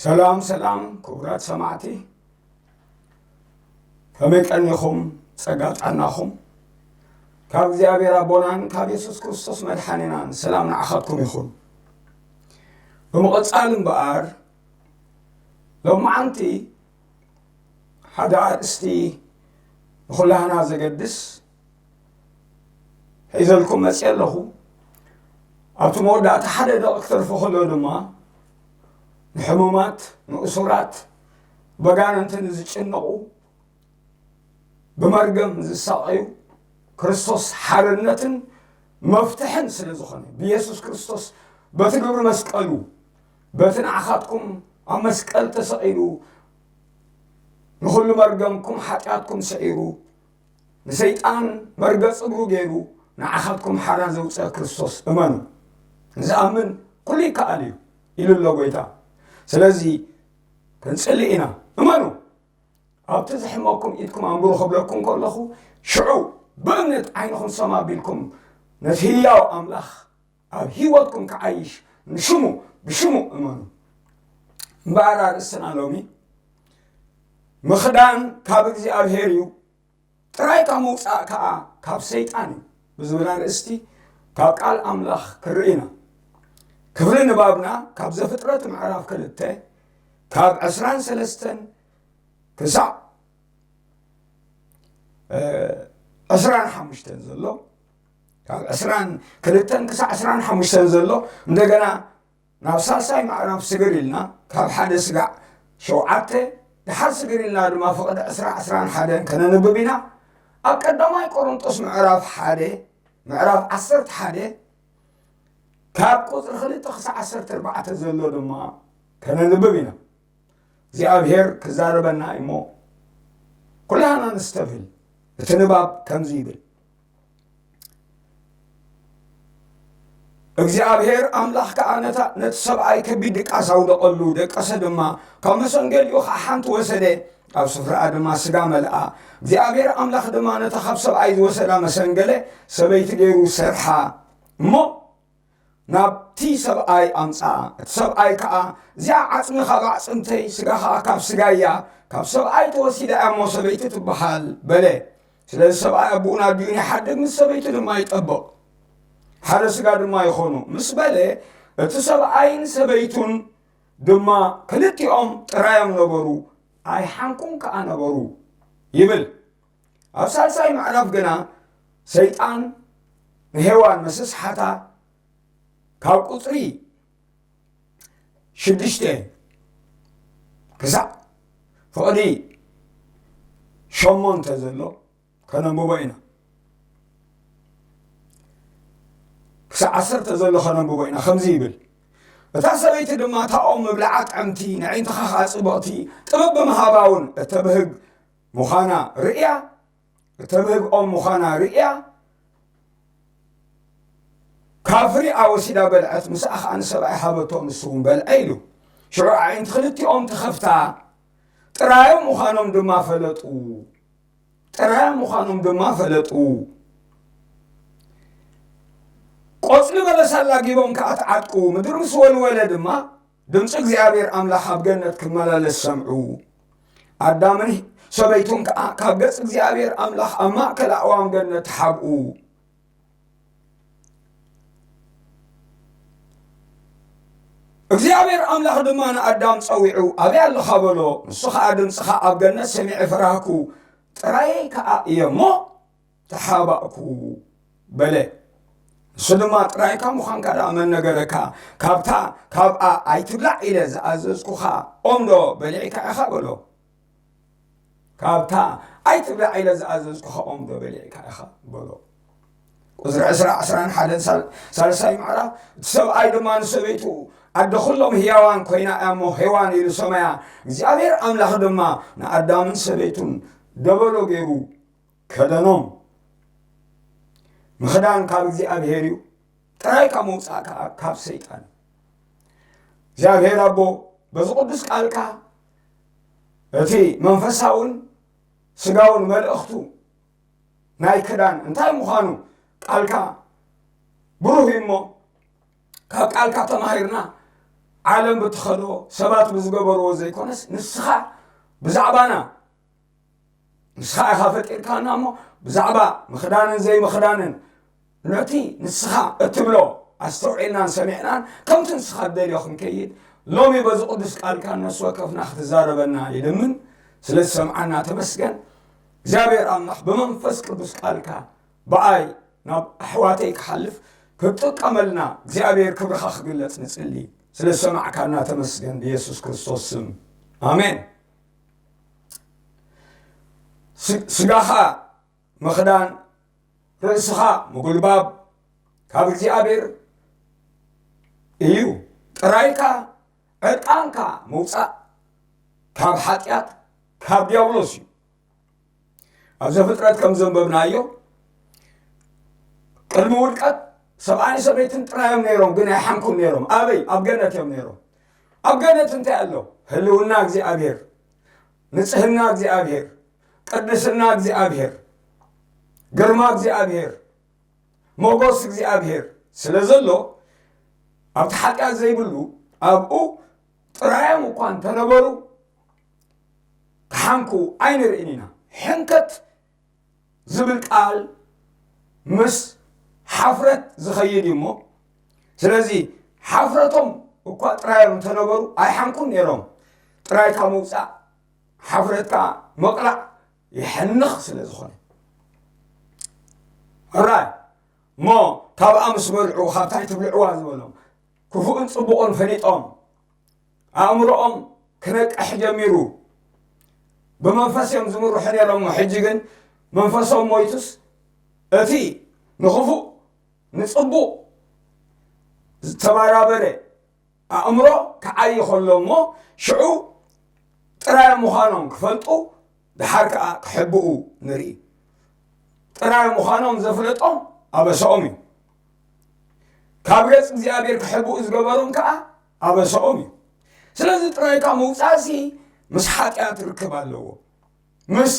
ሰላም ሰላም ክቡራት ሰማዕቲ፣ ከመይ ቀኒኹም? ጸጋ ጥዕናኹም ካብ እግዚኣብሔር ኣቦናን ካብ የሱስ ክርስቶስ መድሓኒናን ሰላም ንዓኻትኩም ይኹን። ብምቕጻል እምበኣር፣ ሎማዓንቲ ሓደ ኣርእስቲ ንኹላህና ዘገድስ ሒዘልኩም መፅየ ኣለኹ። ኣብቲ መወዳእታ ሓደ ደቂ ክተርፎ ከሎ ድማ፣ ንሕሙማት፣ ንእሱራት፣ በጋንንቲ ንዝጭነቑ፣ ብመርገም ዝሳቐዩ፣ ክርስቶስ ሓርነትን መፍትሕን ስለ ዝኾነ፣ ብየሱስ ክርስቶስ በቲ ግብሪ መስቀሉ፣ በቲ ንዓኻትኩም ኣብ መስቀል ተሰቒሉ፣ ንኹሉ መርገምኩም ሓጢኣትኩም ስዒሩ፣ ንሰይጣን መርገጽ እግሩ ገይሩ፣ ንዓኻትኩም ሓራ ዘውፅአ ክርስቶስ እመኑ። ንዝኣምን ኩሉ ይከኣል እዩ ኢሉ ኣሎ ጎይታ። ስለዚ ክንጽሊ ኢና። እመኑ። ኣብቲ ዝሕመኩም ኢድኩም ኣንብሩ ክብለኩም ከለኹ፣ ሽዑ ብእምነት ዓይንኹም ሰም ኣቢልኩም ነቲ ህያው ኣምላኽ ኣብ ህይወትኩም ክዓይሽ ንሽሙ፣ ብሽሙ እመኑ። እምበኣር ኣርእስትና ሎሚ፣ ምኽዳን ካብ እግዚኣብሔር እዩ፣ ጥራይካ ምውጻእ ከኣ ካብ ሰይጣን እዩ ብዝብል ኣርእስቲ ካብ ቃል ኣምላኽ ክርኢ ኢና። ክፍሊ ንባብና ካብ ዘፍጥረት ምዕራፍ ክልተ ካብ ዕስራን ሰለስተን ክሳዕ፣ እ፣ ዕስራን ሓሙሽተን ዘሎ፣ ካብ ዕስራን ክልተን ክሳዕ ዕስራን ሓሙሽተን ዘሎ፣ እንደገና ናብ ሳልሳይ ምዕራፍ ስግር ኢልና፣ ካብ ሓደ ስጋዕ ሸውዓተ፣ ድሓር ስግር ኢልና ድማ ፍቕዲ ዕስራ፣ ዕስራን ሓደን ከነንብብ ኢና። ኣብ ቀዳማይ ቆሮንጦስ ምዕራፍ ሓደ፣ ምዕራፍ ዓሰርተ ሓደ፣ ካብ ቁጽሪ ክልተ ክሳዕ ዓሰርተ ኣርባዕተ ዘሎ ድማ ከነንብብ ኢና። እግዚኣብሔር ክዛረበና እሞ፣ ኩላህና ነስተብህል። እቲ ንባብ ከምዚ ይብል፣ እግዚኣብሔር ኣምላኽ ከኣ ነታ፣ ነቲ ሰብኣይ ከቢድ ድቃስ ኣውደቐሉ፣ ደቀሰ ድማ፣ ካብ መሰንገሊኡ ኸዓ ሓንቲ ወሰደ፣ ኣብ ስፍራኣ ድማ ስጋ መልኣ። እግዚኣብሔር ኣምላኽ ድማ ነታ ካብ ሰብኣይ ዝወሰዳ መሰንገለ ሰበይቲ ገይሩ ሰርሓ እሞ ናብቲ ሰብኣይ ኣምጽኣ። እቲ ሰብኣይ ከኣ፣ "እዚኣ ዓጽሚ ካብ ኣዕጽምተይ፣ ስጋ ከኣ ካብ ስጋይ እያ፣ ካብ ሰብኣይ ተወሲዳ እያ እሞ ሰበይቲ ትበሃል" በለ። ስለዚ ሰብኣይ ኣቦኡን ኣዲኡን ይሓድግ፣ ምስ ሰበይቱ ድማ ይጠብቕ፣ ሓደ ስጋ ድማ ይኾኑ ምስ በለ፣ እቲ ሰብኣይን ሰበይቱን ድማ ክልቲኦም ጥራዮም ነበሩ፣ ኣይሓንኩን ከኣ ነበሩ ይብል። ኣብ ሳልሳይ ምዕራፍ ግና ሰይጣን ንሄዋን ምስስሓታ ካብ ቁጽሪ ሽዱሽተ ክሳዕ ፍቕዲ ሸሞንተ ዘሎ ከነንብቦ ኢና። ክሳዕ ዓሰርተ ዘሎ ከነንብቦ ኢና። ከምዚ ይብል፣ "እታ ሰበይቲ ድማ እታ ኦም ምብላዓ ጥዕምቲ፣ ንዕንትኻ ኸኣ ጽብቕቲ፣ ጥበብ ብምሃባ እውን እተብህግ ምዃና ርእያ፣ እተብህግ ኦም ምዃና ርእያ፣ ካብ ፍሪኣ ወሲዳ በልዐት፣ ምስኣ ኸኣ ንሰብኣይ ሃበቶ፣ ንሱ እውን በልዐ" ኢሉ። ሽዑ ኣዒንቲ ክልቲኦም ተኸፍታ፣ ጥራዮም ምዃኖም ድማ ፈለጡ። ጥራዮም ምዃኖም ድማ ፈለጡ። ቆጽሊ በለስ ኣላጊቦም ከኣ ተዓጥቁ። ምድሪ ምስ ወልወለ ድማ ድምፂ እግዚኣብሔር ኣምላኽ ኣብ ገነት ክመላለስ ሰምዑ። ኣዳምን ሰበይቱን ከኣ ካብ ገጽ እግዚኣብሔር ኣምላኽ ኣብ ማእከል ኣእዋም ገነት ተሓብኡ። እግዚኣብሔር ኣምላኽ ድማ ንኣዳም ጸዊዑ፣ "ኣበይ ኣለኻ?" በሎ። ንሱ ኸኣ፣ "ድምፅኻ ኣብ ገነት ሰሚዐ ፈራህኩ፣ ጥራየይ ከኣ እየ እሞ ተሓባእኩ" በለ። ንሱ ድማ፣ "ጥራይካ ምዃንካ ደኣ መን ነገረካ? ካብታ፣ ካብኣ ኣይትብላዕ ኢለ ዝኣዘዝኩኻ ኦም ዶ በሊዕካ ኢኻ?" በሎ። "ካብታ ኣይትብላዕ ኢለ ዝኣዘዝኩኻ ኦም ዶ በሊዕካ ኢኻ?" በሎ። ቁጽሪ ዕስራ፣ ዕስራን ሓደን ሳል-፣ ሳልሳይ ምዕራፍ፣ "እቲ ሰብኣይ ድማ ንሰበይቱ፣ ኣደ ኹሎም ህያዋን ኮይና እያ እሞ ሄዋን ኢሉ ሰመያ። እግዚኣብሔር ኣምላኽ ድማ ንኣዳምን ሰበይቱን ደበሎ ገይሩ ከደኖም። ምኽዳን ካብ እግዚኣብሔር እዩ፣ ጥራይካ ምውጻእ ከኣ ካብ ሰይጣን። እግዚኣብሔር ኣቦ፣ በዚ ቅዱስ ቃልካ እቲ መንፈሳውን ስጋውን መልእኽቱ ናይ ክዳን እንታይ ምዃኑ ቃልካ ብሩህ እዩ እሞ፣ ካብ ቃልካ ተማሂርና፣ ዓለም ብትኸዶ ሰባት ብዝገበርዎ ዘይኮነስ ንስኻ ብዛዕባና ንስኻ ኢኻ ፈጢርካና እሞ ብዛዕባ ምኽዳንን ዘይምኽዳንን ነቲ ንስኻ እትብሎ ኣስተውዒልናን ሰሚዕናን ከምቲ ንስኻ እትደልዮ ክንከይድ ሎሚ በዚ ቅዱስ ቃልካ ነፍሲ ወከፍና ክትዛረበና ይልምን። ስለ ዝሰምዓና ተመስገን። እግዚኣብሔር ኣምላኽ ብመንፈስ ቅዱስ ቃልካ ብኣይ ናብ ኣሕዋተይ ክሓልፍ ክትጥቀመልና እግዚኣብሔር ክብርኻ ክግለጽ ንጽሊ። ስለ ዝሰማዕካና ተመስገን ብየሱስ ክርስቶስ ስም ኣሜን። ስጋኻ ምኽዳን ርእስኻ ምጉልባብ ካብ እግዚኣብሔር እዩ። ጥራይካ ዕርቃንካ ምውፃእ ካብ ሓጢኣት ካብ ዲያብሎስ እዩ። ኣብ ዘፍጥረት ከም ዘንበብናዮ ቅድሚ ውድቀት ሰብኣይን ሰበይትን ጥራዮም ነይሮም፣ ግን ኣይሓንኩን ነይሮም። ኣበይ? ኣብ ገነት እዮም ነይሮም። ኣብ ገነት እንታይ ኣሎ? ህልውና እግዚኣብሔር፣ ንጽህና እግዚኣብሔር፣ ቅድስና እግዚኣብሔር፣ ግርማ እግዚኣብሔር፣ ሞጎስ እግዚኣብሔር ስለ ዘሎ ኣብቲ ሓጢኣት ዘይብሉ ኣብኡ ጥራዮም እኳ እንተነበሩ ክሓንኩ ኣይንርእን ኢና። ሕንከት ዝብል ቃል ምስ ሓፍረት ዝኸይድ እዩ እሞ ስለዚ ሓፍረቶም እኳ ጥራዮም እንተነበሩ ኣይሓንኩን ነይሮም። ጥራይካ ምውፃእ ሓፍረትካ ምቕላዕ ይሕንኽ ስለ ዝኾነ ሕራይ እሞ ካብኣ ምስ በልዑ ካብታይ ትብልዕዋ ዝበሎም ክፉእን ፅቡቕን ፈሊጦም ኣእምሮኦም ክነቅሕ ጀሚሩ። ብመንፈስ እዮም ዝምርሑ ነይሮም። ሕጂ ግን መንፈሶም ሞይቱስ እቲ ንኽፉእ ንፅቡቕ ዝተባራበረ ኣእምሮ ክዓይ ከሎ እሞ ሽዑ ጥራይ ምዃኖም ክፈልጡ ድሓር ከዓ ክሕብኡ ንርኢ። ጥራይ ምዃኖም ዘፍለጦም ኣበሰኦም እዩ። ካብ ገፅ እግዚኣብሔር ክሕብኡ ዝገበሮም ከዓ ኣበሰኦም እዩ። ስለዚ ጥራይካ ምውፃእሲ ምስ ሓጢኣት ርክብ ኣለዎ፣ ምስ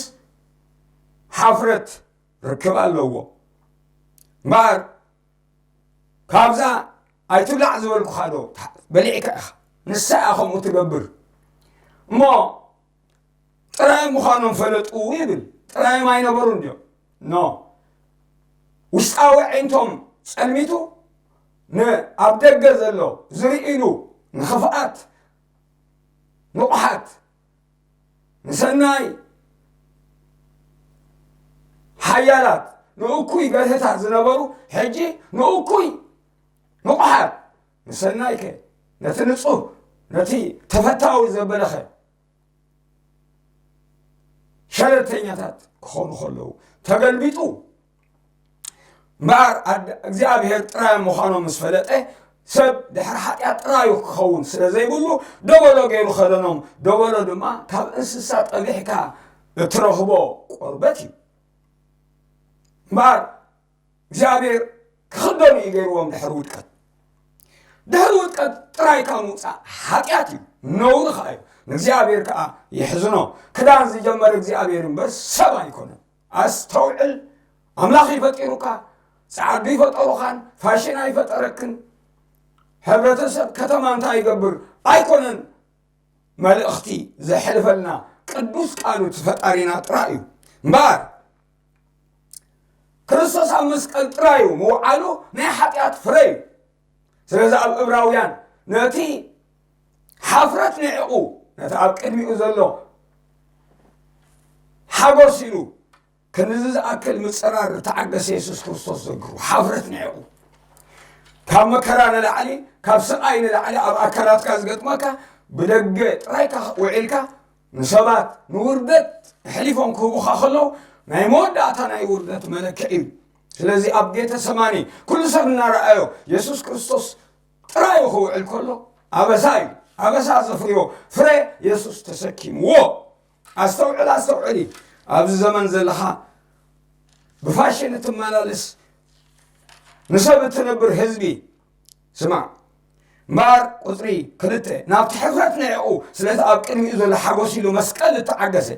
ሓፍረት ርክብ ኣለዎ። እምበኣር ካብዛ ኣይትብላዕ ዝበልኩኻ ዶ በሊዕካ ኢኻ? ንሳ እያ ከምኡ ትገብር። እሞ ጥራይ ምዃኖም ፈለጡ ይብል። ጥራዮም ኣይነበሩን ድዮም? ኖ። ውሽጣዊ ኣዒንቶም ጸልሚቱ ንኣብ ደገ ዘሎ ዝርእይሉ ንኽፍኣት ንቑሓት ንሰናይ ሓያላት ንእኩይ ገርህታት ዝነበሩ ሕጂ ንእኩይ ንቑሓት ንሰናይከ ነቲ ንጹህ ነቲ ተፈታዊ ዘበለኸ ሸለልተኛታት ክኾኑ ከለዉ ተገልቢጡ እምበኣር እግዚኣብሔር ጥራይ ምዃኖም ምስ ፈለጠ ሰብ ድሕሪ ሓጢኣት ጥራዩ ክኸውን ስለ ዘይብሉ ደበሎ ገይሩ ከደኖም። ደበሎ ድማ ካብ እንስሳ ጠቢሕካ እትረኽቦ ቆርበት እዩ። እምበኣር እግዚኣብሔር ክኽደኑ እዩ ገይርዎም ድሕሪ ውድቀት። ድሕሪ ውድቀት ጥራይካ ምውፃእ ሓጢኣት እዩ፣ ነውሪ ከዓ እዩ። ንእግዚኣብሔር ከዓ ይሕዝኖ። ክዳን ዝጀመረ እግዚኣብሔር እምበር ሰብ ኣይኮነን። ኣስተውዕል። ኣምላኽ እዩ ፈጢሩካ። ፃዓዱ ይፈጠሩኻን ፋሽን ኣይፈጠረክን። ሕብረተሰብ ከተማ እንታይ ይገብር ኣይኮነን። መልእኽቲ ዘሕልፈልና ቅዱስ ቃሉ እቲ ፈጣሪና ጥራይ እዩ። እምበኣር ክርስቶስ ኣብ መስቀል ጥራዩ ምውዓሉ ናይ ሓጢኣት ፍረ እዩ። ስለዚ ኣብ እብራውያን ነቲ ሓፍረት ንዕቑ ነቲ ኣብ ቅድሚኡ ዘሎ ሓጎስ ኢሉ ክንዚ ዝኣክል ምጽራር ዝተዓገሰ የሱስ ክርስቶስ ዘግሩ ሓፍረት ንዕቑ ካብ መከራ ንላዕሊ ካብ ስቓይ ንላዕሊ ኣብ ኣካላትካ ዝገጥመካ ብደገ ጥራይካ ውዒልካ ንሰባት ንውርደት ኣሕሊፎም ክህቡኻ ከለዉ ናይ መወዳእታ ናይ ውርደት መለክዕ እዩ። ስለዚ ኣብ ጌተ ሰማኒ ኩሉ ሰብ እናረኣዮ የሱስ ክርስቶስ ጥራዩ ክውዕል ከሎ ኣበሳ እዩ። ኣበሳ ዘፍርዮ ፍረ የሱስ ተሰኪምዎ። ኣስተውዕል ኣስተውዕሊ። ኣብዚ ዘመን ዘለኻ ብፋሽን እትመላለስ ንሰብ እትነብር ህዝቢ ስማዕ። እምበኣር ቁፅሪ ክልተ ናብቲ ሕፍረት ንዕቑ ስለቲ ኣብ ቅድሚኡ ዘሎ ሓጎስ ኢሉ መስቀል እተዓገሰ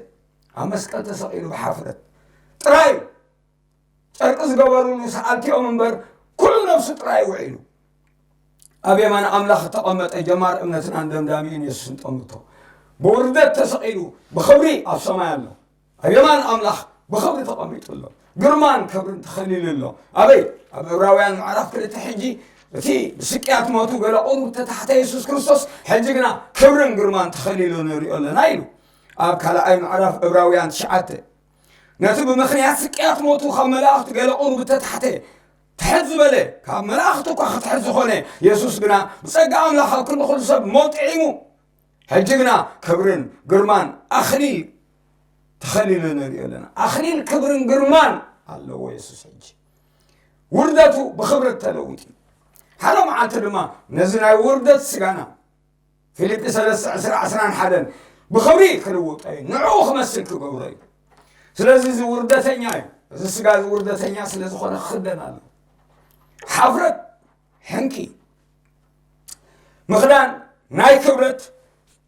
ኣብ መስቀል ተሰቒሉ ብሓፍረት ጥራይ ጨርቂ ዝገበሩሉ ሰኣልቲኦም እምበር ኩሉ ነብሱ ጥራይ ውዒሉ ኣብ የማን ኣምላኽ እተቐመጠ ጀማር እምነትናን ደምዳሚኡን የሱስ ንጠምቶ። ብውርደት ተሰቒሉ ብኽብሪ ኣብ ሰማይ ኣሎ። ኣብ የማን ኣምላኽ ብኽብሪ ተቐሚጡ ኣሎ። ግርማን ክብርን ተኸሊሉ ኣሎ። ኣበይ? ኣብ ዕብራውያን ምዕራፍ ክልተ ሕጂ እቲ ብስቅያት ሞቱ ገለ ቁሩብ ተታሕተ የሱስ ክርስቶስ፣ ሕጂ ግና ክብርን ግርማን ተኸሊሉ ንሪኦ ኣለና ኢሉ። ኣብ ካልኣይ ምዕራፍ ዕብራውያን ትሽዓተ፣ ነቲ ብምኽንያት ስቅያት ሞቱ ካብ መላእኽቲ ገለ ቁሩብ ተታሕተ ትሕት ዝበለ፣ ካብ መላእኽቲ እኳ ክትሕት ዝኾነ የሱስ ግና ብጸጋ ኣምላኽ ኣብ ክንዲ ኩሉ ሰብ ሞት ጥዒሙ። ሕጂ ግና ክብርን ግርማን ኣኽሊል ተኸሊሉ ንሪኦ ኣለና። ኣኽሊል ክብርን ግርማን ኣለዎ የሱስ። ሕጂ ውርደቱ ብኽብሪ ተለዊጡ። ሓደ መዓልቲ ድማ ነዚ ናይ ውርደት ስጋና፣ ፊልጲ ሰለስተ ዕስራ ዕስራን ሓደን፣ ብኽብሪ ክልውጦ እዩ፣ ንዕኡ ክመስል ክገብሮ እዩ። ስለዚ እዚ ውርደተኛ እዩ። እዚ ስጋ እዚ ውርደተኛ ስለ ዝኾነ ክኽደን ኣሎ። ሓፍረት፣ ሕንኪ፣ ምኽዳን ናይ ክብረት፣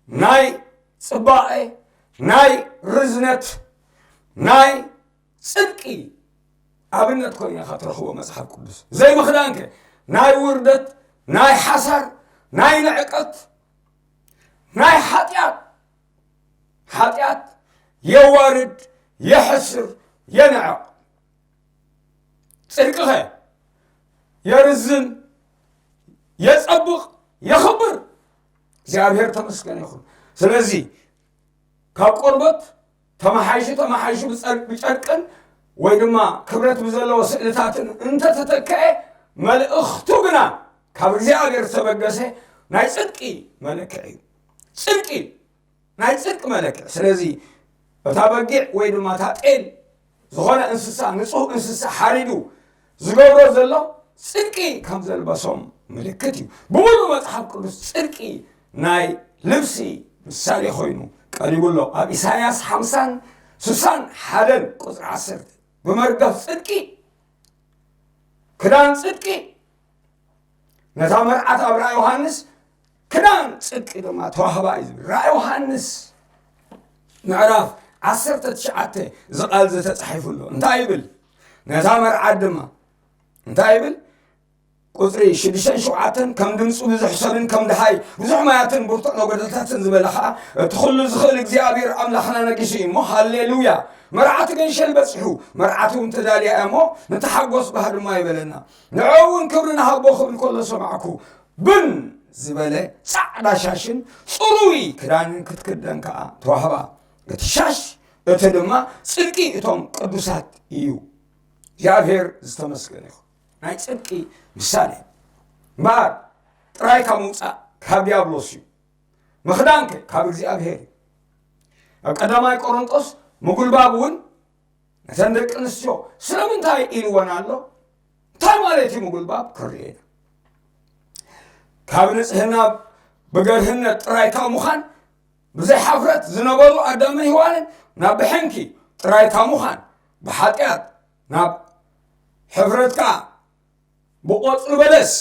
ናይ ጽባቐ፣ ናይ ርዝነት፣ ናይ ጽድቂ ኣብነት ኮይኑ ኢኻ ትረኽቦ መጽሓፍ ቅዱስ። ዘይምኽዳንከ ናይ ውርደት፣ ናይ ሓሳር፣ ናይ ንዕቀት፣ ናይ ሓጢኣት። ሓጢኣት የዋርድ፣ የሕስር፣ የንዕቕ። ጽድቅኸ የርዝን፣ የጸብቕ፣ የኽብር። እግዚኣብሔር ተመስገን ይኹን። ስለዚ ካብ ቆርበት ተመሓይሹ ተመሓይሹ ብጸር-፣ ብጨርቅን ወይ ድማ ክብረት ብዘለዎ ስእልታትን እንተተተክአ፣ መልእኽቱ ግና ካብ እግዚኣብሔር ዝተበገሰ ናይ ጽድቂ መለክዒ እዩ። ጽድቂ፣ ናይ ጽድቂ መለክዒ። ስለዚ እታ በጊዕ ወይ ድማ እታ ጤል ዝኾነ እንስሳ፣ ንጹህ እንስሳ ሓሪዱ ዝገብሮ ዘሎ ጽድቂ ከም ዘልበሶም ምልክት እዩ። ብምሉእ መጽሓፍ ቅዱስ ጽድቂ ናይ ልብሲ ምሳሌ ኮይኑ ቀሪቡ ኣሎ። ኣብ ኢሳይያስ ሓምሳን ስሳን ሓደን ቁጽሪ ዓሰርተ፣ ብመርገፍ ጽድቂ፣ ክዳን ጽድቂ፣ ነታ መርዓት ኣብ ራእይ ዮሃንስ ክዳን ጽድቂ ድማ ተዋህባ እዩ ዝብል። ራእይ ዮሃንስ ምዕራፍ ዓሰርተ ትሽዓተ እዚ ቃል እዚ ተጻሒፉ ኣሎ። እንታይ ይብል? ነታ መርዓት ድማ እንታይ ይብል? ቁጽሪ ሽዱሽተን ሸውዓተን፣ ከም ድምጹ ብዙሕ ሰብን ከም ደሃይ ብዙሕ ማያትን ብርቱዕ ነጎድታትን ዝበለ ኸኣ፣ እቲ ኹሉ ዝኽእል እግዚኣብሔር ኣምላኽና ነጊሱ እዩ እሞ፣ ሃሌሉያ! መርዓቲ ገንሸል በጺሑ፣ መርዓቲ እውን ተዳልያ እያ እሞ፣ ንተሓጎስ ባህር ድማ ይበለና። ንዕኡ እውን ክብሪ ንሃቦ ክብል ከሎ ሰማዕኩ። ብን ዝበለ ጻዕዳ ሻሽን ጽሩይ ክዳንን ክትክደን ከኣ ተዋህባ። እቲ ሻሽ፣ እቲ ድማ ጽድቂ እቶም ቅዱሳት እዩ። እግዚኣብሔር ዝተመስገነ ይኹን። ናይ ጽድቂ ምሳሌ እምበኣር፣ ጥራይካ ምውጻእ ካብ ዲያብሎስ እዩ። ምኽዳንከ ካብ እግዚኣብሔር እዩ። ኣብ ቀዳማይ ቆሮንጦስ ምጉልባብ እውን ነተን ደቂ ኣንስትዮ ስለምንታይ ኢልወን ኣሎ? እንታይ ማለት እዩ ምጉልባብ? ክርኤና። ካብ ንጽህና ብገርህነት ጥራይ ካብ ምዃን፣ ብዘይ ሓፍረት ዝነበሩ ኣዳምን ሄዋንን ናብ ብሕንኪ ጥራይ ካብ ምዃን፣ ብሓጢኣት ናብ ሕፍረትካ ብቆጽሊ በለስ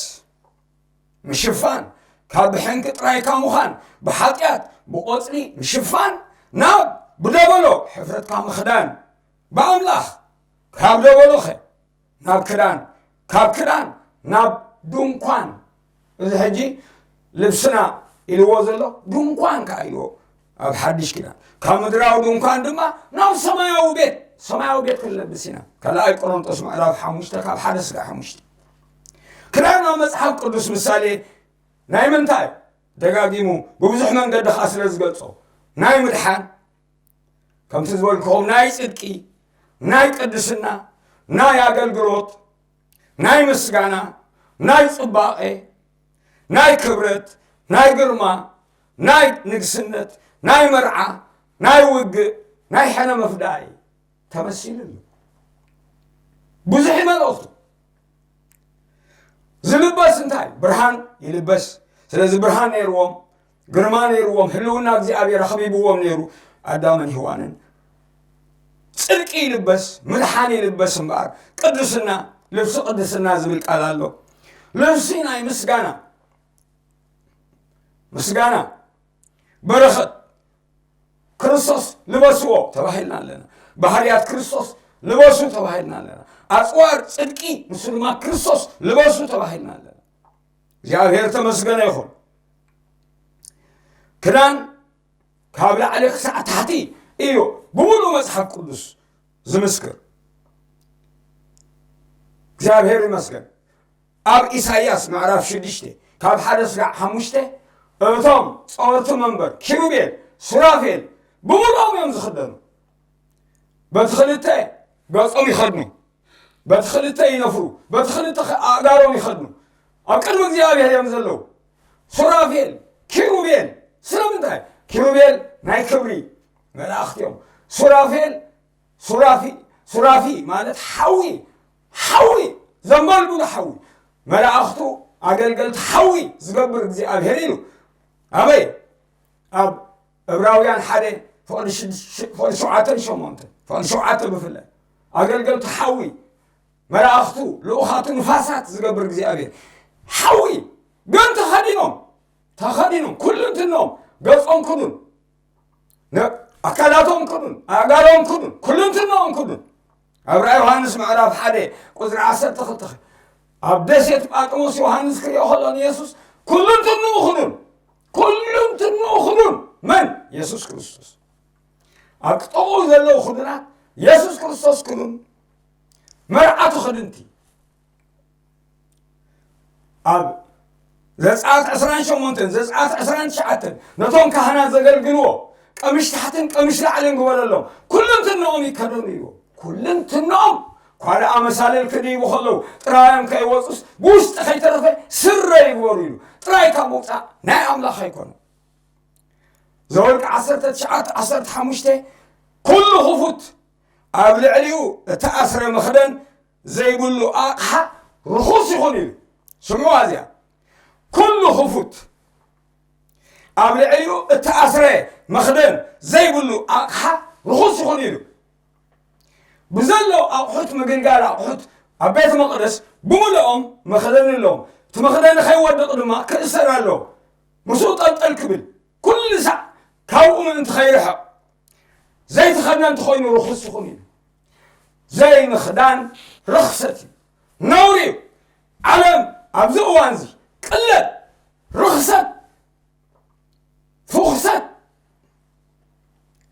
ምሽፋን፣ ካብ ብሕንኪ ጥራይካ ምዃን፣ ብሓጢኣት ብቆጽሊ ምሽፋን፣ ናብ ብደበሎ ሕፍረትካ ምኽዳን፣ ብኣምላኽ ካብ ደበሎኸ ናብ ክዳን፣ ካብ ክዳን ናብ ድንኳን። እዚ ሕጂ ልብስና ኢልዎ ዘሎ ድንኳን ከኣ ኢልዎ። ኣብ ሓድሽ ኪዳን ካብ ምድራዊ ድንኳን ድማ ናብ ሰማያዊ ቤት፣ ሰማያዊ ቤት ክንለብስ ኢና። ካልኣይ ቆሮንጦስ ምዕራፍ ሓሙሽተ ካብ ሓደ ስጋዕ ሓሙሽተ። ክዳን ኣብ መጽሓፍ ቅዱስ ምሳሌ ናይ ምንታይ? ደጋጊሙ ብብዙሕ መንገዲ ከኣ ስለ ዝገልጾ፣ ናይ ምድሓን፣ ከምቲ ዝበልክኹም ናይ ጽድቂ፣ ናይ ቅድስና፣ ናይ ኣገልግሎት፣ ናይ ምስጋና፣ ናይ ጽባቐ፣ ናይ ክብረት፣ ናይ ግርማ፣ ናይ ንግስነት፣ ናይ መርዓ፣ ናይ ውግእ፣ ናይ ሕነ ምፍዳይ ተመሲሉ ኣሎ። ብዙሕ እዩ መልእኽቱ። ዝልበስ እንታይ? ብርሃን ይልበስ። ስለዚ ብርሃን ነይርዎም፣ ግርማ ነይርዎም፣ ህልውና እግዚኣብሔር ኣኽቢብዎም ነይሩ ኣዳምን ሄዋንን። ጽድቂ ይልበስ፣ ምድሓን ይልበስ እምበኣር፣ ቅድስና፣ ልብሲ ቅድስና ዝብል ቃል ኣሎ። ልብሲ ናይ ምስጋና፣ ምስጋና፣ በረኸት፣ ክርስቶስ ልበስዎ ተባሂልና ኣለና። ባህርያት ክርስቶስ ልበሱ ተባሂልና ኣለና። ኣጽዋር ጽድቂ፣ ንሱ ድማ ክርስቶስ ልበሱ ተባሂልና ኣለና። እግዚኣብሔር ተመስገነ ይኹን። ክዳን ካብ ላዕሊ ክሳዕ ታሕቲ እዩ ብምሉእ መጽሓፍ ቅዱስ ዝምስክር። እግዚኣብሔር ይመስገን። ኣብ ኢሳይያስ ምዕራፍ ሽዱሽተ ካብ ሓደ ስጋዕ ሓሙሽተ፣ እቶም ጸወርቲ መንበር ኪሩቤል ሱራፌል ብምሉኦም እዮም ዝኽደኑ። በቲ ክልተ ገጾም ይኸድኑ፣ በቲ ክልተ ይነፍሩ፣ በቲ ክልተ ኣእጋሮም ይኸድኑ፣ ኣብ ቅድሚ እግዚኣብሔር እዮም ዘለዉ። ሱራፌል፣ ኪሩቤል፣ ስለምንታይ? ኪሩቤል ናይ ክብሪ መላእኽቲ እዮም። ሱራፌል፣ ሱራፊ፣ ሱራፊ ማለት ሓዊ፣ ሓዊ፣ ዘንበልብሉ ሓዊ፣ መላእኽቱ ኣገልገልቲ ሓዊ ዝገብር እግዚኣብሔር ኢሉ። ኣበይ? ኣብ ዕብራውያን ሓደ ፍቕዲ ሽድ-፣ ሽ-፣ ፍቕዲ ሸውዓተን ሸሞንተን፣ ፍቕዲ ሸውዓተ ብፍላይ፣ ኣገልገልቲ ሓዊ፣ መላእኽቱ፣ ልኡኻቱ ንፋሳት ዝገብር እግዚኣብሔር፣ ሓዊ፣ ግን ተኸዲኖም፣ ተኸዲኖም፣ ኩሉ እንትኖም፣ ገጾም ክዱን፣ ነ-፣ ኣካላቶም ክዱን፣ ኣእጋሮም ክዱን፣ ኩሉ እንትኖም ክዱን። ኣብ ራእይ ዮሃንስ ምዕራፍ ሓደ ቁጽሪ ዓሰርተ ክልተ፣ ኣብ ደሴት ጳጥሞስ ዮሃንስ ክሪኦ ከሎ ንየሱስ ኩሉ እንትንኡ ክዱን፣ ኩሉ እንትንኡ ክዱን። መን? የሱስ ክርስቶስ። ኣብ ጥቕኡ ዘለዉ ክዱናት፣ የሱስ ክርስቶስ ክዱን፣ መርዓቱ ክድንቲ። ኣብ ዘጸኣት ዕስራን ሸሞንተን፣ ዘጸኣት ዕስራን ትሽዓተን፣ ነቶም ካህናት ዘገልግልዎ፣ ቀምሽ ታሕትን ቀምሽ ላዕልን ግበረሎም፣ ኩልንትንኦም ይከደኑ ይብሎ። ኩልንትንኦም፣ ኳልኣ መሳልል ክድይቡ ከለዉ፣ ጥራዮም ከይወጹስ፣ ብውሽጢ ከይተረፈ ስረ ይግበሩ ኢሉ። ጥራይ ካብ ምውጻእ ናይ ኣምላኽ ኣይኮነን። ዘወልቂ ዓሰርተ ትሽዓተ ዓሰርተ ሓሙሽተ፣ ኩሉ ክፉት፣ ኣብ ልዕሊኡ እተኣስረ መኽደን ዘይብሉ ኣቕሓ ርኹስ ይኹን ኢሉ። ስምዑ እዚኣ። ኩሉ ክፉት፣ ኣብ ልዕሊኡ እተኣስረ መኽደን ዘይብሉ ኣቕሓ ርኹስ ይኹን ኢሉ። ብዘለዉ ኣቑሑት ምግልጋል ኣቑሑት ኣብ ቤተ መቕደስ ብምልኦም መኽደኒ ኣለዎም። እቲ መኽደኒ ከይወድቕ ድማ ክእሰር ኣለዎ። ምስኡ ጠልጠል ክብል፣ ኩሉ ሳዕ ካብኡ ምእንቲ ከይርሕቕ፣ ዘይተኸድነ እንተኾይኑ ርኹስ ይኹን ኢሉ። ዘይምኽዳን ርኽሰት እዩ፣ ነውሪ እዩ። ዓለም ኣብዚ እዋን እዚ ቅለት፣ ርኽሰት፣ ፍኹሰት፣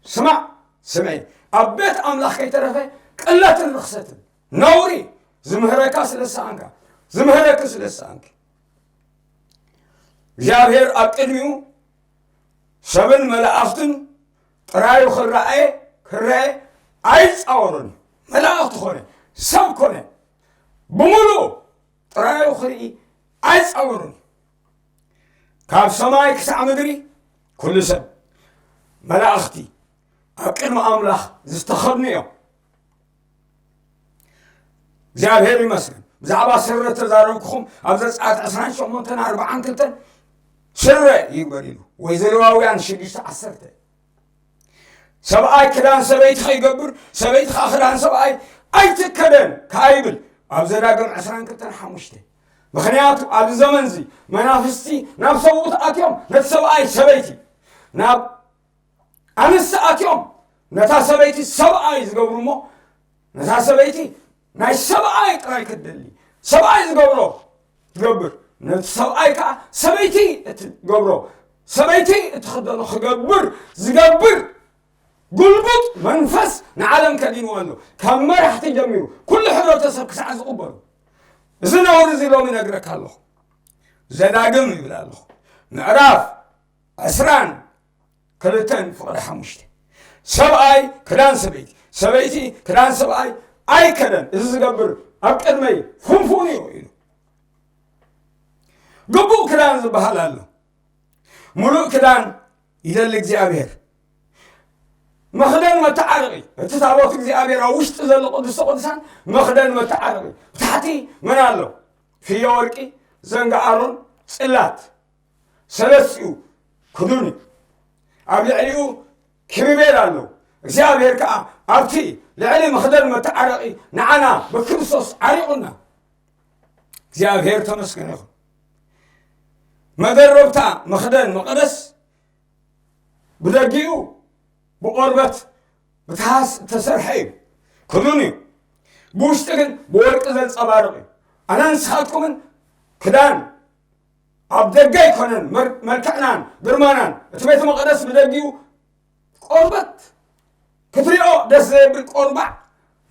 ስማዕ፣ ስምዒ፣ ኣብ ቤት ኣምላኽ ከይተረፈ ቅለትን ርኽሰትን፣ ነውሪ፣ ዝምህረካ ስለ ዝሰኣንካ፣ ዝምህረኪ ስለ ዝሰኣንኪ። እግዚኣብሔር ኣብ ቅድሚኡ ሰብን መላእኽትን ጥራዩ ክረኣየ፣ ክረአ ኣይጻወርን እዩ። መላእኽቲ ኮነ፣ ሰብ ኮነ፣ ብምሉኡ ጥራዩ ክርኢ ኣይጻወርን እዩ። ካብ ሰማይ ክሳዕ ምድሪ ኩሉ ሰብ፣ መላእኽቲ ኣብ ቅድሚ ኣምላኽ ዝተኸድኑ እዮም። እግዚኣብሔር ይመስገን። ብዛዕባ ስረ ተዛረብኩኹም ኣብ ዘጸኣት ዕስራን ሸሞንተን ኣርብዓን ክልተን ስረ ይግበር ኢሉ፣ ወይ ዘሌዋውያን ሽዱሽተ ዓሰርተ። ሰብኣይ ክዳን ሰበይቲ ከይገብር፣ ሰበይቲ ኸኣ ክዳን ሰብኣይ ኣይትከደን ከኣ ይብል ኣብ ዘዳግም ዕስራን ክልተን ሓሙሽተ። ምኽንያቱ ኣብዚ ዘመን እዚ መናፍስቲ ናብ ሰብኡት ኣትዮም ነቲ ሰብኣይ ሰበይቲ፣ ናብ ኣንስቲ ኣትዮም ነታ ሰበይቲ ሰብኣይ ዝገብሩ እሞ፣ ነታ ሰበይቲ ናይ ሰብኣይ ጥራይ ክትደሊ፣ ሰብኣይ ዝገብሮ ትገብር፣ ነቲ ሰብኣይ ከኣ ሰበይቲ እትገብሮ፣ ሰበይቲ እትኽደኖ ክገብር ዝገብር ጉልቡጥ መንፈስ ንዓለም ከዲንዎ ኣሎ። ካብ መራሕቲ ጀሚሩ ኩሉ ሕብረተሰብ ክሳዕ ዝቕበሉ። እዚ ነውሪ እዚ ሎሚ እነግረካ ኣለኹ። ዘዳግም ይብል ኣለኹ። ምዕራፍ ዕስራን ክልተን ፍቕዲ ሓሙሽተ። ሰብኣይ ክዳን ሰበይቲ፣ ሰበይቲ ክዳን ሰብኣይ ኣይከደን፣ እዚ ዝገብር ኣብ ቅድመይ ፍንፉን እዩ ኢሉ። ግቡእ ክዳን ዝበሃል ኣሎ። ምሉእ ክዳን ይደሊ እግዚኣብሔር። መኽደን መተዓረቒ፣ እቲ ታቦት እግዚኣብሔር ኣብ ውሽጢ ዘሎ ቅዱስ ቅዱሳን መኽደን መተዓረቒ። ብታሕቲ መን ኣሎ? ፍዮ ወርቂ፣ ዘንጋ ኣሮን፣ ጽላት። ሰለስቲኡ ክዱን እዩ። ኣብ ልዕሊኡ ኪሩቤል ኣለዉ። እግዚኣብሔር ከኣ ኣብቲ ልዕሊ መኽደን መተዓረቒ ንዓና ብክርስቶስ ዓሪቑና። እግዚኣብሔር ተመስገነ ይኹን። መደረብታ መኽደን መቕደስ ብደጊኡ ብቆርበት ብተሃስ እተሰርሐ እዩ። ክዱን እዩ። ብውሽጢ ግን ብወርቂ ዘንጸባርቕ እዩ። ኣነ ንስኻትኩምን ክዳን ኣብ ደገ ኣይኮነን መር-፣ መልክዕናን ግርማናን። እቲ ቤተ መቕደስ ብደጊኡ ቆርበት ክትሪኦ ደስ ዘብል ቆርባዕ፣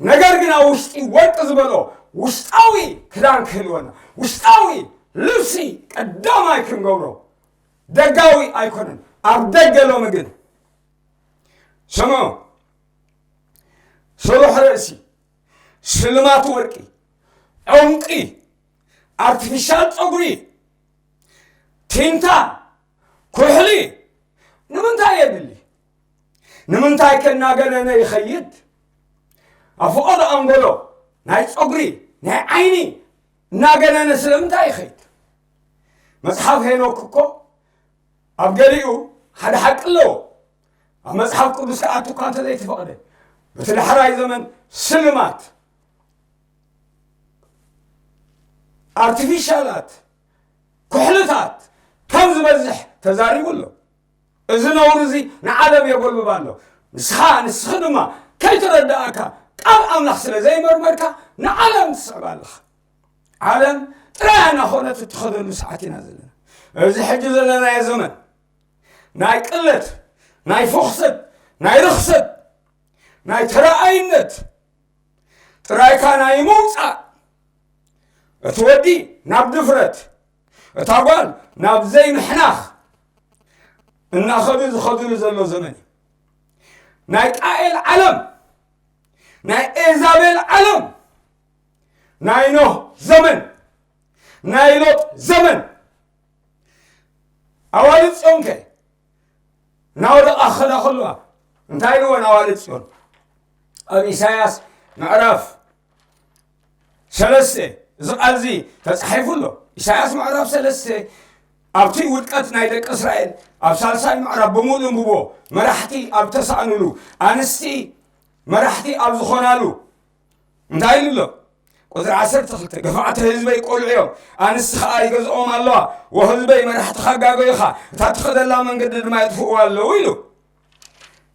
ነገር ግን ኣብ ውሽጢ ወርቂ ዝበሎ ውሽጣዊ ክዳን ክህልወና፣ ውሽጣዊ ልብሲ ቀዳማይ ክንገብሮ፣ ደጋዊ ኣይኮነን። ኣብ ደገ ሎሚ ግን ስምዑ፣ ስሩሕ ርእሲ፣ ስልማት ወርቂ፣ ዕንቂ፣ ኣርቲፊሻል ጸጉሪ፣ ቲንታ፣ ኩሕሊ ንምንታይ የድሊ? ንምንታይ ከ እናገነነ ይኸይድ? ኣብ ፍቖዶ ኣንጎሎ ናይ ጸጉሪ፣ ናይ ዓይኒ እናገነነ ስለምንታይ ይኸይድ? መጽሓፍ ሄኖክ እኮ ኣብ ገሊኡ ሓደ ሓቂ ኣለዎ። ኣብ መጽሓፍ ቅዱስ ክኣቱ እኳ እንተዘይተፈቕደ፣ በቲ ዳሕራይ ዘመን ስልማት፣ ኣርቲፊሻላት፣ ኩሕልታት ከም ዝበዝሕ ተዛሪቡ ኣሎ። እዚ ነውሪ እዚ ንዓለም የጎልብባ ኣሎ። ንስኻ፣ ንስኺ ድማ ከይተረዳእካ፣ ቃል ኣምላኽ ስለ ዘይመርመርካ፣ ንዓለም ትስዕባ ኣለኻ። ዓለም ጥራይ እናኾነት እትኸደሉ ሰዓት ኢና ዘለና። እዚ ሕጂ ዘለናዮ ዘመን ናይ ቅለት፣ ናይ ፍኽሰት፣ ናይ ርኽሰት፣ ናይ ተረኣይነት፣ ጥራይካ ናይ ምውጻእ፣ እቲ ወዲ ናብ ድፍረት፣ እታ ጓል ናብ ዘይምሕናኽ እናኸዱ ዝኸዱሉ ዘሎ ዘመን እዩ። ናይ ቃኤል ዓለም፣ ናይ ኤዛቤል ዓለም፣ ናይ ኖህ ዘመን፣ ናይ ሎጥ ዘመን። ኣዋልድ ጽዮን ከ እናወደቓ ክኸዳ ከለዋ እንታይ ኢልወን ኣዋልድ ጽዮን? ኣብ ኢሳያስ ምዕራፍ ሰለስተ እዚ ቃል እዚ ተጻሒፉ ኣሎ። ኢሳያስ ምዕራፍ ሰለስተ ኣብቲ ውድቀት ናይ ደቂ እስራኤል ኣብ ሳልሳይ ምዕራፍ ብምሉእ እንብቦ፣ መራሕቲ ኣብ ተሳእኑሉ፣ ኣንስቲ መራሕቲ ኣብ ዝኾናሉ እንታይ ኢሉ ኣሎ? ቁጽሪ ዓሰርተ ክልተ፣ "ገፋዕቲ ህዝበይ ቆልዑ እዮም፣ ኣንስቲ ኸኣ ይገዝኦም ኣለዋ፣ ወህዝበይ መራሕትኻ ጋገዩኻ፣ እታ ትኸደላ መንገዲ ድማ የጥፍእዋ ኣለዉ" ኢሉ።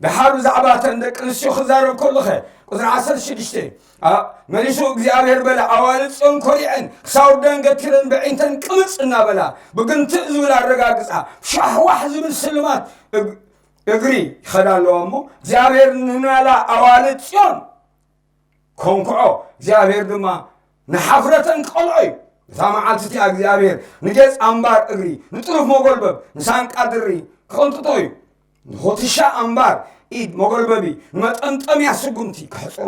ደሓር ብዛዕባ እተን ደቂ ኣንስትዮ ክዛረብ ከሎኸ፣ ቁጽሪ ዓሰርተ ሽዱሽተ፣ ኣ-፣ መሊሱ እግዚኣብሔር በለ፣ "ኣዋልድ ጽዮን ኮሪዐን፣ ክሳውደን ገቲረን፣ ብዒንተን ቅምጽ እናበላ፣ ብግንትእ ዝብል ኣረጋግጻ፣ ሻሕዋሕ ዝብል ስልማት እግ-፣ እግሪ ይኸዳ ኣለዋ እሞ፣ እግዚኣብሔር ንናላ ኣዋልድ ጽዮን ኮንክዖ፣ እግዚኣብሔር ድማ ንሓፍረተን ክቐልዖ እዩ። እታ መዓልቲ እቲኣ እግዚኣብሔር ንጌጽ ኣምባር እግሪ፣ ንጥሩፍ መጎልበብ፣ ንሳንቃ ድሪ ክቕንጥጦ እዩ። ንኹትሻ ኣምባር ኢድ መጎልበቢ፣ ንመጠምጠምያ ስጉምቲ ከሕጽሮ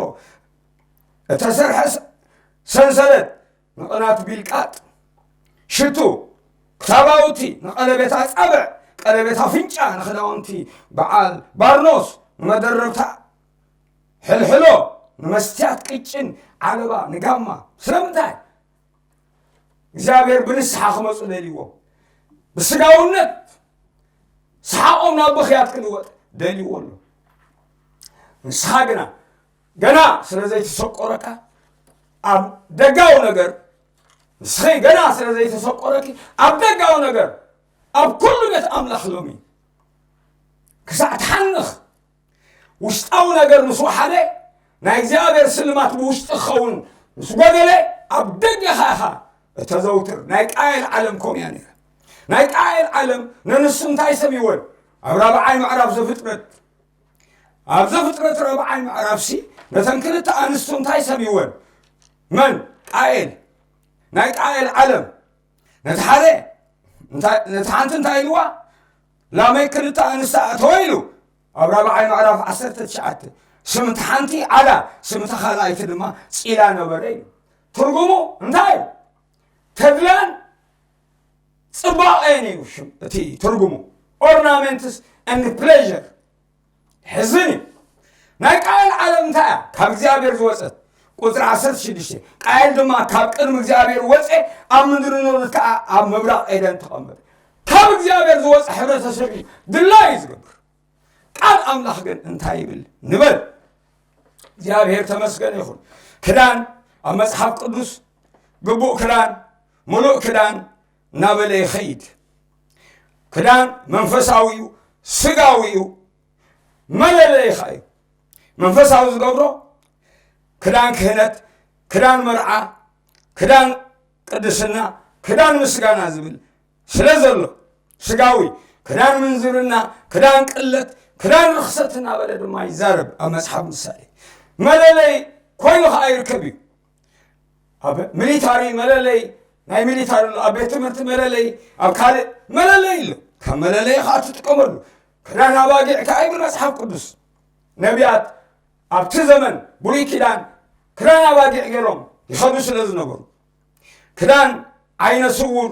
እተሰርሐ ሰ-፣ ሰንሰለት፣ ንቕናት ቢልቃጥ፣ ሽቱ፣ ክታባውቲ፣ ንቐለቤት ኣጻብዕ፣ ቀለቤት ኣፍንጫ፣ ንኽዳውንቲ በዓል ባርኖስ፣ ንመደረብታ ሕልሕሎ፣ ንመስትያት ቅጭን፣ ዓለባ፣ ንጋማ። ስለምንታይ? እግዚኣብሔር ብንስሓ ክመጹ ደልይዎም። ብስጋውነት ሰሓቖም ናብ ብኽያት ክልወጥ ደልይዎ ኣሎ። ንስኻ ግና ገና ስለ ዘይተሰቆረካ ኣብ ደጋዊ ነገር፣ ንስኺ ገና ስለ ዘይተሰቆረኪ ኣብ ደጋዊ ነገር፣ ኣብ ኩሉ ቤት ኣምላኽ ሎሚ ክሳዕ ትሓንኽ፣ ውሽጣዊ ነገር ምስ ወሓደ፣ ናይ እግዚኣብሔር ስልማት ብውሽጢ ክኸውን ምስ ጎደለ፣ ኣብ ደገኻ ኢኻ እተዘውትር። ናይ ቃየል ዓለም ከምኡ እያ ነይራ። ናይ ቃየል ዓለም ነንሱ እንታይ ሰሚወን? ኣብ ራብዓይ ምዕራፍ ዘፍጥረት፣ ኣብ ዘፍጥረት ራብዓይ ምዕራፍሲ ነተን ክልተ ኣንስቱ እንታይ ሰሚወን? መን? ቃየል። ናይ ቃየል ዓለም ነቲ ሓደ እንታይ፣ ነቲ ሓንቲ እንታይ ኢልዋ? ላመይ ክልተ ኣንስቲ ኣተወ ኢሉ። ኣብ ራብዓይ ምዕራፍ ዓሰርተ ትሽዓተ፣ ስም እቲ ሓንቲ ዓላ፣ ስም እታ ካልኣይቲ ድማ ጺላ ነበረ ኢሉ። ትርጉሙ እንታይ እዩ? ተድላን ጽባቐን እዩ ሽም እቲ ትርጉሙ። Ornaments and pleasure። ሕዝን እዩ። ናይ ቃየል ዓለም እንታይ እያ? ካብ እግዚኣብሔር ዝወጸት። ቁጽሪ ዓሰርተ ሽዱሽተ፣ ቃየል ድማ ካብ ቅድሚ እግዚኣብሔር ወጸ፣ ኣብ ምድሪ ኖርት ከኣ ኣብ ምብራቕ ኤደን ተቐመጠ። ካብ እግዚኣብሔር ዝወጸ ሕብረተሰብ እዩ ድላዩ ዝገብር። ቃል ኣምላኽ ግን እንታይ ይብል ንበል። እግዚኣብሔር ተመስገን ይኹን። ክዳን ኣብ መጽሓፍ ቅዱስ ግቡእ ክዳን፣ ምሉእ ክዳን እናበለ ይኸይድ። ክዳን መንፈሳዊ እዩ፣ ስጋዊ እዩ፣ መለለይኻ እዩ። መንፈሳዊ ዝገብሮ ክዳን ክህነት፣ ክዳን መርዓ፣ ክዳን ቅድስና፣ ክዳን ምስጋና ዝብል ስለ ዘሎ፣ ስጋዊ ክዳን ምንዝርና፣ ክዳን ቅለት፣ ክዳን ርኽሰት እናበለ ድማ ይዛረብ ኣብ መጽሓፍ ምሳሌ። መለለይ ኮይኑ ኸዓ ይርከብ እዩ። ኣብ ሚሊታሪ መለለይ፣ ናይ ሚሊታሪ ኣሎ፣ ኣብ ቤት ትምህርቲ መለለይ፣ ኣብ ካልእ መለለይ ኣሎ። ካብ መለለይ ኸዓ ትጥቀመሉ። ክዳን ኣባጊዕ ከኣ ይብል መጽሓፍ ቅዱስ። ነቢያት ኣብቲ ዘመን ብሉይ ኪዳን ክዳን ኣባጊዕ ገይሮም ይኸዱ ስለ ዝነበሩ፣ ክዳን ዓይነ ስውር፣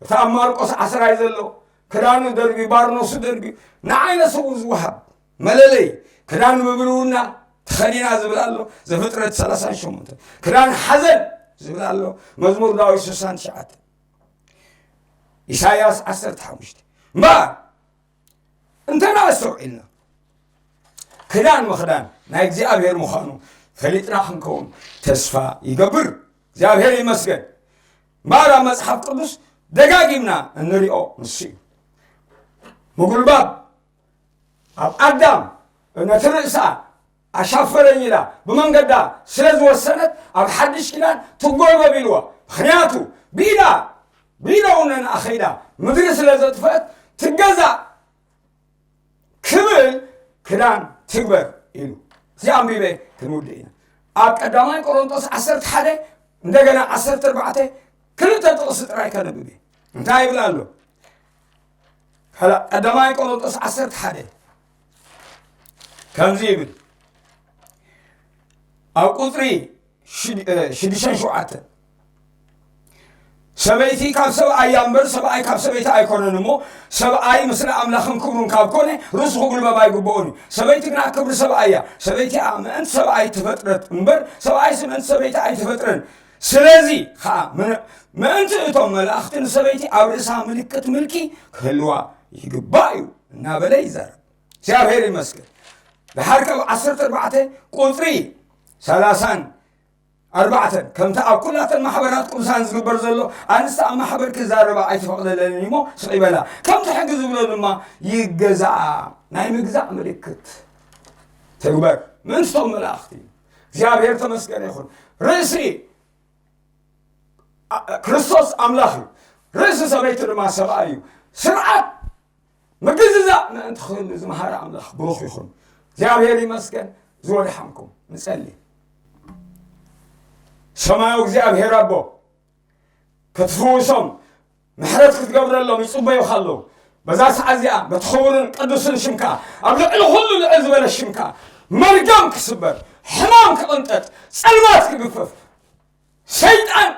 እቲ ኣብ ማርቆስ ዓስራይ ዘሎ ክዳኑ ደርቢ፣ ባርኖሱ ደርቢ፣ ንዓይነ ስውር ዝወሃብ መለለይ ክዳን ምብልውና ተኸዲና ዝብል ኣሎ። ዘፍጥረት ሰላሳን ሸሞንተ ክዳን ሓዘን ዝብል ኣሎ። መዝሙር ዳዊት ስሳን ትሽዓተ፣ ኢሳይያስ ዓሰርተ ሓሙሽተ። እምበኣር እንተ ኣስተውዒልና፣ ክዳን ምኽዳን ናይ እግዚኣብሔር ምዃኑ ፈሊጥና ክንከውን ተስፋ ይገብር። እግዚኣብሔር ይመስገን። እምበኣር ኣብ መጽሓፍ ቅዱስ ደጋጊምና እንሪኦ ንሱ እዩ። ምጉልባብ ኣብ ኣዳም ነቲ ርእሳ ኣሻፈረኝ ኢላ ብመንገዳ ስለ ዝወሰነት፣ ኣብ ሓድሽ ኪዳን ትጎልበብ ኢልዋ። ምኽንያቱ ብኢዳ፣ ብኢዳ እውን ንኣ ኸይዳ ምድሪ ስለ ዘጥፈአት፣ ትገዛእ ክብል ክዳን ትግበር ኢሉ። እዚ ኣንቢበ ክንውድእ ኢና። ኣብ ቀዳማይ ቆሮንጦስ ዓሰርተ ሓደ፣ እንደገና ዓሰርተ ኣርባዕተ፣ ክልተ ጥቕሲ ጥራይ ከነብብ እየ። እንታይ ይብል ኣሎ? ካላ-፣ ቀዳማይ ቆሮንጦስ ዓሰርተ ሓደ ከምዚ ይብል። ኣብ ቁጽሪ ሽድ-፣ እ፣ ሽዱሽተን ሸውዓተን፣ ሰበይቲ ካብ ሰብኣያ እምበር ሰብኣይ ካብ ሰበይቲ ኣይኮነን እሞ፣ ሰብኣይ ምስለ ኣምላኽን ክብሩን ካብ ኮነ፣ ርእሱ ክጉልበብ ኣይግብኦን እዩ። ሰበይቲ ግና ክብሪ ሰብኣይ እያ። ሰበይቲ እያ ምእንቲ ሰብኣይ ተፈጥረት እምበር፣ ሰብኣይስ ምእንቲ ሰበይቲ ኣይተፈጥረን። ስለዚ ኸኣ፣ ምን-፣ ምእንቲ እቶም መላእኽቲ ንሰበይቲ ኣብ ርእሳ ምልክት ምልኪ ክህልዋ ይግባእ እዩ እናበለ ይዛረብ። እግዚኣብሔር ይመስገን። ድሓር ካብ ዓሰርተ ኣርባዕተ ቁጽሪ ሰላሳን ኣርባዕተን፣ ከምቲ ኣብ ኩላተን ማሕበራት ቅዱሳን ዝግበር ዘሎ፣ ኣንስቲ ኣብ ማሕበር ክዛረባ ኣይተፈቕደለንን እሞ ስቕ ይበላ። ከምቲ ሕጊ ዝብሎ ድማ ይገዛኣ። ናይ ምግዛእ ምልክት ትግበር። ምእንስቶም መላእኽቲ። እግዚኣብሔር ተመስገነ ይኹን። ርእሲ ኣ-፣ ክርስቶስ ኣምላኽ እዩ። ርእሲ ሰበይቲ ድማ ሰብኣይ እዩ። ስርዓት ምግዝዛእ ምእንቲ ክህሉ ዝመሃረ ኣምላኽ ብሩኽ ይኹን። እግዚኣብሔር ይመስገን። ዝወደሓንኩም ንጸሊ። ሰማያዊ እግዚኣብሔር ኣቦ፣ ክትፍውሶም፣ ምሕረት ክትገብረሎም ይጽበዩኻ ኣለዉ። በዛ ሰዓት እዚኣ በቲ ክቡርን ቅዱስን ሽምካ፣ ኣብ ልዕሊ ኩሉ ልዕል ዝበለ ሽምካ፣ መርገም ክስበር፣ ሕማም ክቕንጠጥ፣ ጸልማት ክግፈፍ፣ ሰይጣን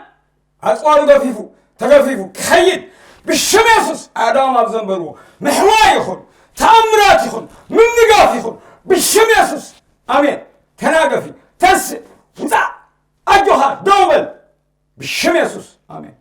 ኣጽዋሩ ገፊፉ፣ ተገፊፉ ክኸይድ፣ ብሽም የሱስ ኣእዳዎም ኣብ ዘንበርዎ ምሕዋይ ይኹን፣ ተኣምራት ይኹን፣ ምንጋፍ ይኹን፣ ብሽም የሱስ። ኣሜን። ተናገፊ፣ ተስእ፣ ውጻእ፣ ኣጆኻ፣ ደው በል፣ ብሽም የሱስ። ኣሜን።